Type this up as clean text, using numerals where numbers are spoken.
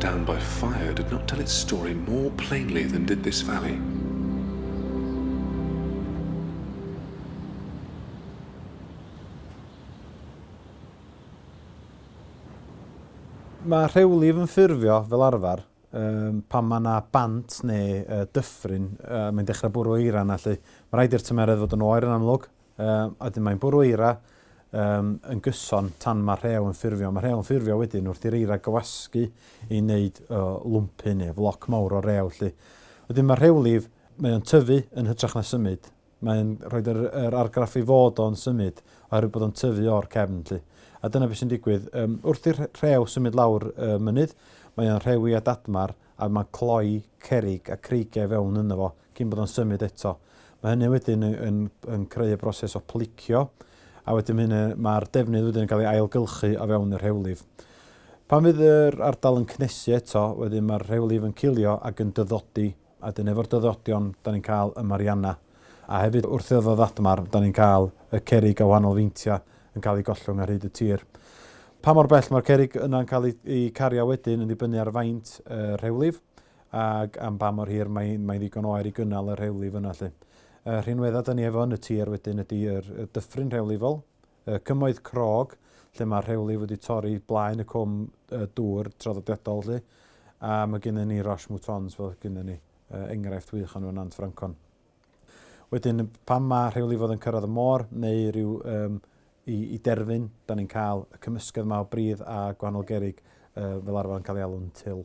down by fire did not tell its story more plainly than did this valley. Mae rhewlif yn ffurfio, fel arfer, um, pan mae yna bant neu uh, dyffryn, uh, mae'n dechrau bwrw eira yna, 'lly. Mae rhaid i'r tymheredd fod yn oer yn amlwg, um, a wedyn mae'n bwrw eira um, yn gyson tan mae rhew yn ffurfio. Mae rhew yn ffurfio wedyn wrth i'r eira gywasgu i wneud uh, lwmpyn neu floc mawr o rew. 'Lly. Wedyn mae rhewlif, mae o'n tyfu yn hytrach na symud. Mae'n rhoi yr, yr argraff ei fod o'n symud oherwydd bod o'n tyfu o'r cefn. 'Lly. A dyna beth sy'n digwydd. Um, wrth i'r rhew symud lawr y uh, mynydd, mae o'n rhewi a dadmar a mae'n cloi cerrig a creigiau fewn yno fo cyn bod o'n symud eto. Mae hynny wedyn yn, yn, yn creu y broses o plicio, a wedyn hynny, mae'r defnydd wedyn yn cael ei ailgylchu o fewn y rhewlif. Pan fydd yr ardal yn cnesu eto, wedyn mae'r rhewlif yn cilio ac yn dyddodi, a wedyn efo'r dyddodion, da ni'n cael y Mariana. A hefyd wrth iddo ddadmar, da ni'n cael y cerrig o wahanol feintiau yn cael eu gollwng ar hyd y tir. Pa mor bell mae'r cerrig yna'n cael eu, eu cario wedyn yn dibynnu ar faint y rhewlif, ac am ba mor hir mae'n mae ddigon oer i gynnal y rhewlif yna 'lly. Y rhinweddau da ni efo yn y tir wedyn ydy yr, y dyffryn rhewlifol, y cymoedd crog, lle mae'r rhewlif wedi torri blaen y cwm y dŵr traddodiadol 'lly, a mae gennym ni Roche Moutons fel gennym ni enghraifft wych o'n Nant Ffrancon. Wedyn, pan mae rhewlifoedd yn cyrraedd y môr neu rhyw um, i, i derfyn, da ni'n cael y cymysgedd yma o bridd a gwahanol gerrig uh, fel arfer yn cael ei alw'n til.